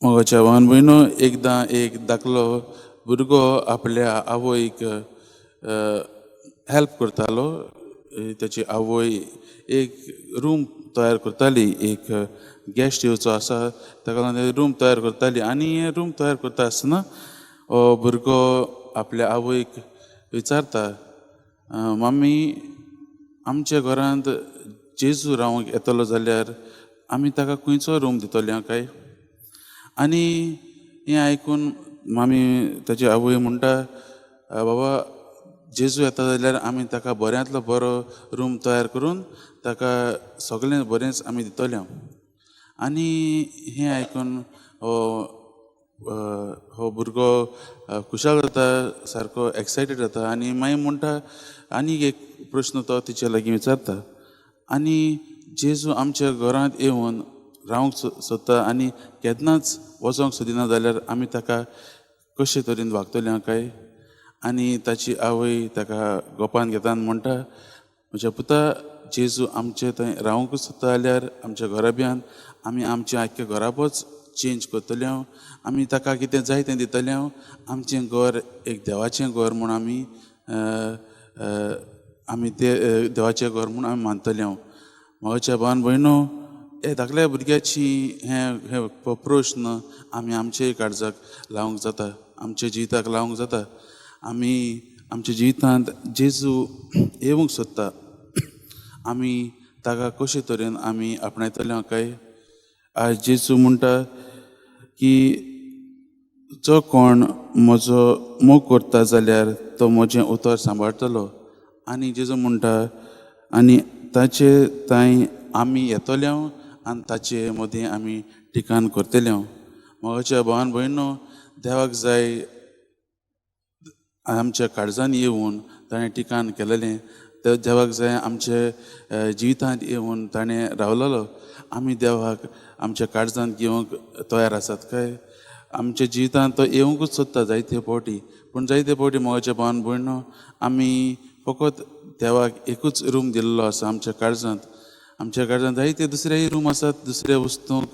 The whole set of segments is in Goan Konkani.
मोगाच्या भावान भयणो, एकदां एक धाकलो भुरगो आपल्या आवयक हेल्प करतालो. ताची आवय एक रूम तयार करताली, एक गेस्ट येवचो आसा ताका लागून रूम तयार करताली. आनी हे रूम तयार करता आसतना हो भुरगो आपल्या आवयक विचारता, मम्मी, आमच्या घरांत जेजू रावंक येतलो जाल्यार आमी ताका खंयचो रूम दितले काय? आनी हें आयकून मामी, ताची आवय म्हणटा, बाबा, जेजू येता जाल्यार आमी ताका बऱ्यांतलो बरो रूम तयार करून ताका सगळें बरेंच आमी दितले. आनी हें आयकून हो हो भुरगो खुशाल जाता, सारको एक्सायटेड जाता. आनी मागीर म्हणटा, आनीक एक प्रश्न तो तिचे लागीं विचारता, आनी जेजू आमच्या घरांत येवन रावंक सोदता आनी केन्नाच वचोंक सोदिना जाल्यार आमी ताका कशे तरेन वागतले काय? आनी ताची आवय ताका गोपान घेता आनी म्हणटा, म्हज्या पुता, जेजू आमचे थंय रावंकूच सोदता जाल्यार आमच्या घराब्यान आमी आमचें आख्खें घराबोच चेंज करतले, आमी ताका कितें जाय तें दितले. आमचें घर एक देवाचें घर म्हूण आमी आमी तें देवाचें घर म्हूण आमी मानतले. म्हज्या भावान भयणो, हे धाकल्या भुरग्याची हें हे प्रश्न आमी आमचे काळजाक लावंक जाता, आमच्या जिविताक लावंक जाता. आमी आमच्या जिवितांत जेजू येवंक सोदता, आमी ताका कशे तरेन आमी आपणायतले काय? आज जेजू म्हणटा की जो कोण म्हजो मोग करता जाल्यार तो म्हजें उतर सांबाळटलो. आनी जेजू म्हणटा, आनी ताचे थंय आमी येतले आनी ताचे मदीं आमी ठिकाण करतले. म्हज्या भावान भयणो, देवाक जाय आमच्या काळजान येवन ताणें ठिकाण केलेलें. ते देवाक जाय आमचे जिवितांत येवन ताणें रावलेलो. आमी देवाक आमच्या काळजांत घेवंक तयार आसात काय? आमच्या जिवितांत तो येवंकूच सोदता जायते फावटी, पूण जायते फावटी, म्हज्या भावान भयणो, आमी फकत देवाक एकूच रूम दिल्लो आसा आमच्या काळजांत. आमच्या काळजांत जायते दुसरेय रूम आसात, दुसऱ्या वस्तूंक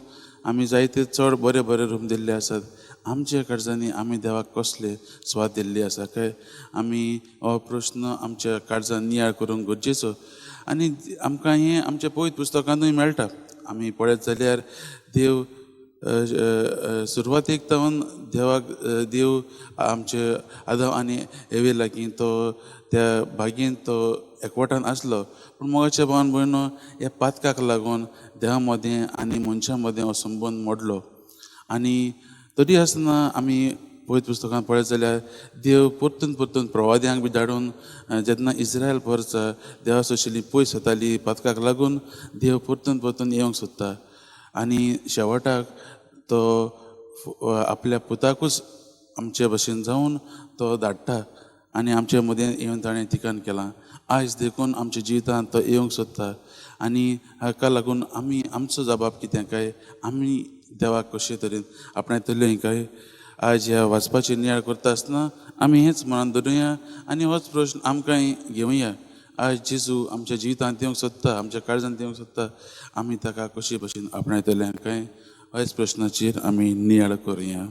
आमी जायते चड बरे बरे रूम दिल्ले आसात. आमच्या काळजांनी आमी देवाक कसले स्वाद दिल्ली आसा काय? आमी हो प्रश्न आमच्या काळजान नियाळ करूंक गरजेचो. आनी आमकां हें आमच्या पवित्र पुस्तकांतूय मेळटा. आमी पळयत जाल्यार देव सुरवातेक सावन देवाक देव आमचे आदम आनी एवे लागीं तो त्या बागेंत तो एकवटान आसलो. पूण मोगाच्या भावान भयणो, ह्या पातकाक लागून देवा मदें आनी मनशां मदें हो संबंद मोडलो. आनी तरी आसतना आमी पवित्र पुस्तकांत पळयत जाल्यार देव परतून परतून प्रवाद्यांक बी धाडून, जेन्ना इस्रायल परचा देवा सोशिल्ली पयस वताली पातकाक लागून, देव परतून परतून येवंक सोदता. आनी शेवटाक तो आपल्या पुताकूच आमचे भशेन जावन तो धाडटा आनी आमचे मदें येवन ताणें ठिकाण केलां. आयज देखून आमच्या जिवितांत तो येवंक सोदता. आनी हाका लागून आमी आमचो जबाब कितें काय? आमी देवाक कशे तरेन आपणायतले काय? आयज ह्या वाचपाची नियाळ करता आसतना आमी हेंच मनान धरुया आनी होच प्रश्न आमकांय घेवया. आयज जेजू आमच्या जिवितांत येवंक सोदता, आमच्या काळजांत येवंक सोदता, आमी ताका कशे भशेन आपणायतले काय? ह्याच प्रश्नाचेर आमी नियाळ करुया.